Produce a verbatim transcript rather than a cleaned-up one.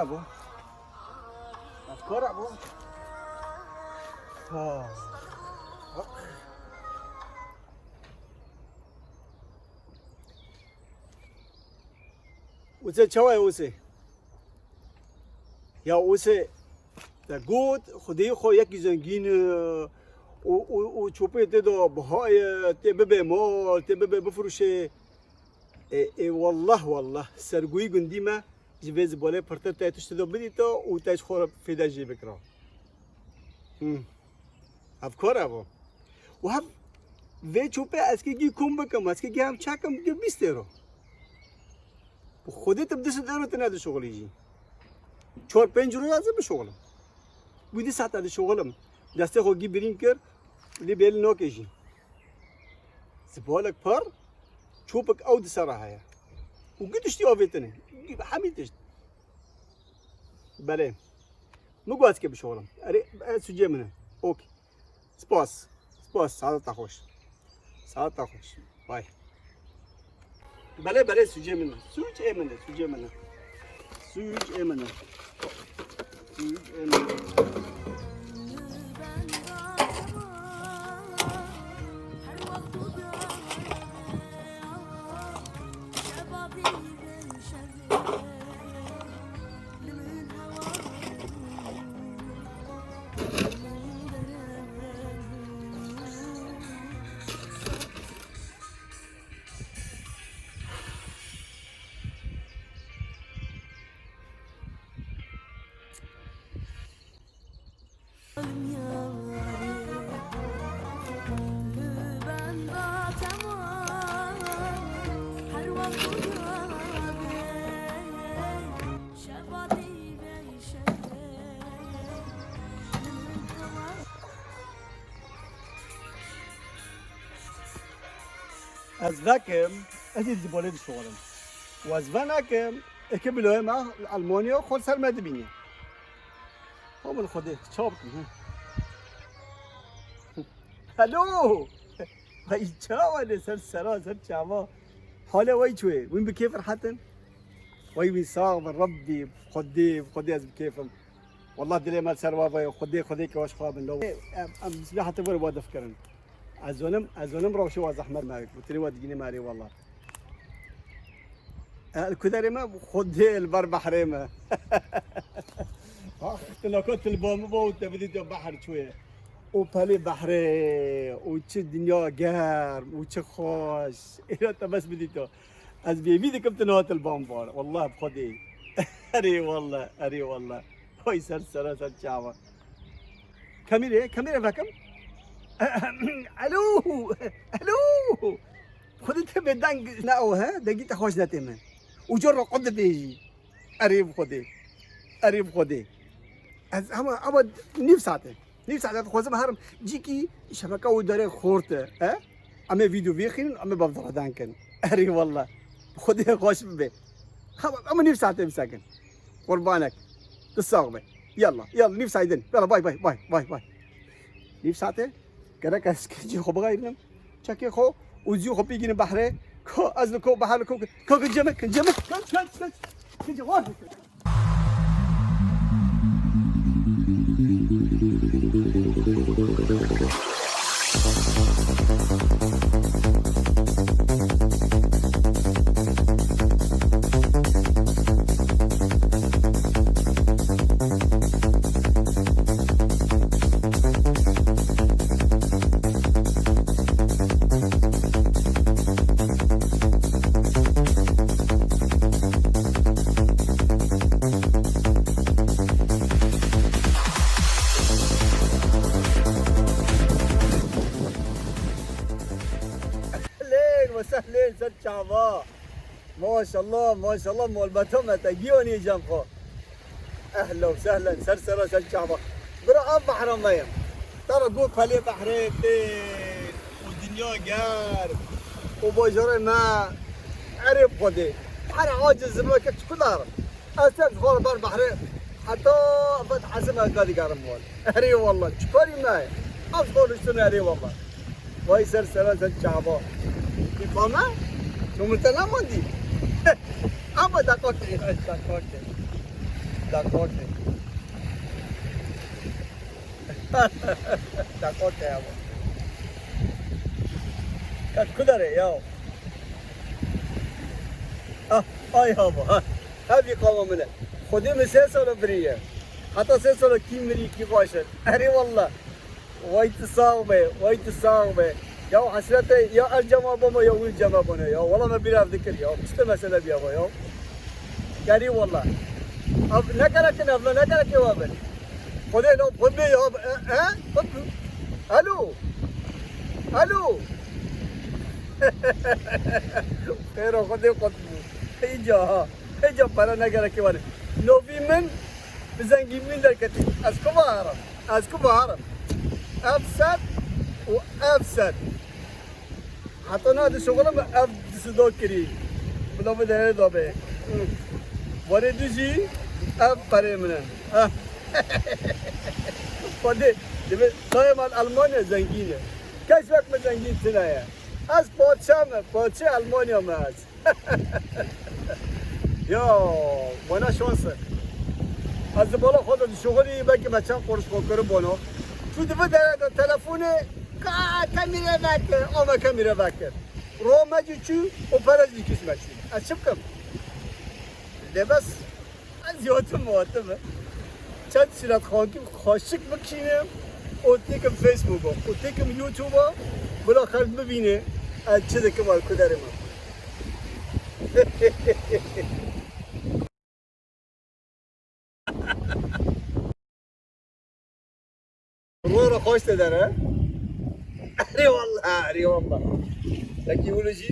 Bû. Ev kar e bû. Ha. Bak. Û te çawa ye Ûsê? Ya Ûsê, te got, Xwedê xwe yekî zengîn, e, û, û, û çopê tê de biha ye, tê bibe mal, tê bibe bifirûşê. Ê, ê, wallah, wallah, sergoyî gundî me ji vê zibalê pirtir te tiştê de bidîta û te ji xwe re fêde jê bikira. Hmm. Ev kar e bo. Û hev vê çopê ez kê gî kom bikim, ez kê gî hem çekim, gî bîst euro. Bi Xwedê tu bi du sed euro tu nedişoxilî jî. Çar pênc roj ez bişoxilim. Wî du saet ez dişoxilim. Destê xwe gî birîn kir, lê bêlî nake jî. Zibalek par, çopek ew di ser re heye. Û gî tiştî avêtine. Gî hemî tişt. Belê. Min got ez kê bişoxilim. Erê, ez sûcê min e. Ok. Spas. Spas. Saeta xweş. Saeta xweş. Bay. Belê, belê, sûcê min e. Sûc ê min e, sûcê min e. Sûc ê min e. Sûc ê min e. Ez vekim, ez ê zibalê dişoxlim. Û ez venakim, eke biloyê me li Almanya xwe li ser me dibîne. Ha min Xwedê, çawa bikim, he? Hello! Vay çawa ne ser sera, ser çava. Hale vay çûyê, wîn bi kêf rehet in? Vay wîn sax bin, Rabbî, Xwedê, Xwedê ez bi kêf im. Wallah dilê me li ser wa vay, Xwedê, Xwedê ke weş xwe bin. Em, em, bismillah hate vore wa def kirin. Ez zonim, ez zonim rewşê wa zehmet me, gotinê wa digînê me erê wallah. E, li ku derê me, Xwedê li ber behrê me. Ax, tu naka tu li ba min ba û te bidî te behr çûye. Û pelê behrê, û çi dinya germ, û çi xweş. Êra te bes bidî te. Ez bêvî dikim tu niha tu li ba min ba. Wallah bi Xwedê. Erê wallah, erê wallah. Hay ser sera ser çava. Kamîrê, kamîrê vekim. Alo, alo. Xwedê te bêdeng ne o he, dengî te xweş netê min. Û cor re qut dibêjî. Erê bi Xwedê. Erê bi Xwedê. Ez ama, ama nîv saete. Nîv saete dixwazim herim. Cîkî şebeke û derê xort e. He? Em ê vîdeo vêxînin, em ê bevdiradan kin. Erê wallah. Xwedê xweş bibe. Ama, ama nîv saete bisekin. Qurbanek. Tu sax be. Yalla, yalla, nîv saydin. Yalla, bay, bay, bay, bay, bay. Nîv saate. Gerek ez kincê xwe bixeyrinim. Çekê xwe û zî xwe bigînim behrê. Ko, ez li ko, behr li ko. Ko, kincê min, kincê min. Kinc, kinc, kinc. Kincê xwe. Ehlên ve sehlên ser çava. Maşallah, maşallah, malbeta me te giyanî cem xwe. Ehla û sehlen, ser sera ser çava. Bira ev behra me ye. Te re got pelê behrê tê û dinya germ û bajarê me. Erê bi Xwedê. Her aciz me ke çi kudar. Ez te ji xwe re ber behrê. Heta vet hezim ez vedigerim wan. Erê wallah. Çi karî me ye? Ev ji xwe riştin erê wallah. Vay ser sera ser çava. Dîpa me? Çomite nemandî. Ama dakika ke, dakika ke. Dakika. Dakika ya. Kaç kudare ya. Ah, ay ha bu, ha. Hevî qama min e. Xwedê min sê sala biriye. Heta sê sala kî mirî, kî xweş e. Erê wallah. Way tu sax be, way tu sax be. Ya hesrete ya ez cema bama ya wî cema bana ya. Wala me bîra ev dikir ya. Pişte mesele biya ba ya. Gerî wala. Ev ne gerek in ev, ne gerek ev abin. Xwedê la xwe bê ya. E, e? Xwe bê. Alo. Alo. Xêra Xwedê xwe bû. Hêca ha. Hêca para ne gerek ê were. Novî min bi zengîn min derketî. Ez ku baharim. Ez ku baharim. Ev ser û ev ser. Heta na dişuxulim ev disido kirî. Bila bi derê da be. Warê du jî ev perê min e. Heh. Xwedê, divê dayê mal Almanya zengîn e. Kes wek min zengîn tune ye. Ez padşa me, padşê Almanya me ez. Ya, bana şans e. Ez di bala xwe de dişuxulî, belkî me çend qurş xwe kiri bono. Tu di vê derê de telefonê, ka kemîre vekir, ama kemîre vekir. Ro me cî çû, û pere jî kîs me çû. Ez çi bikim? Lê bes, ez ziyatim muhatim e. Çend şiret xakî xaşik bikişînim û têkim Facebook'a û têkim YouTube'a, bila xelk bibîne ez çi dikim, ez ku derê me. Rû re xweş te dere. Erê wallah, erê wallah. Wekî wilo jî.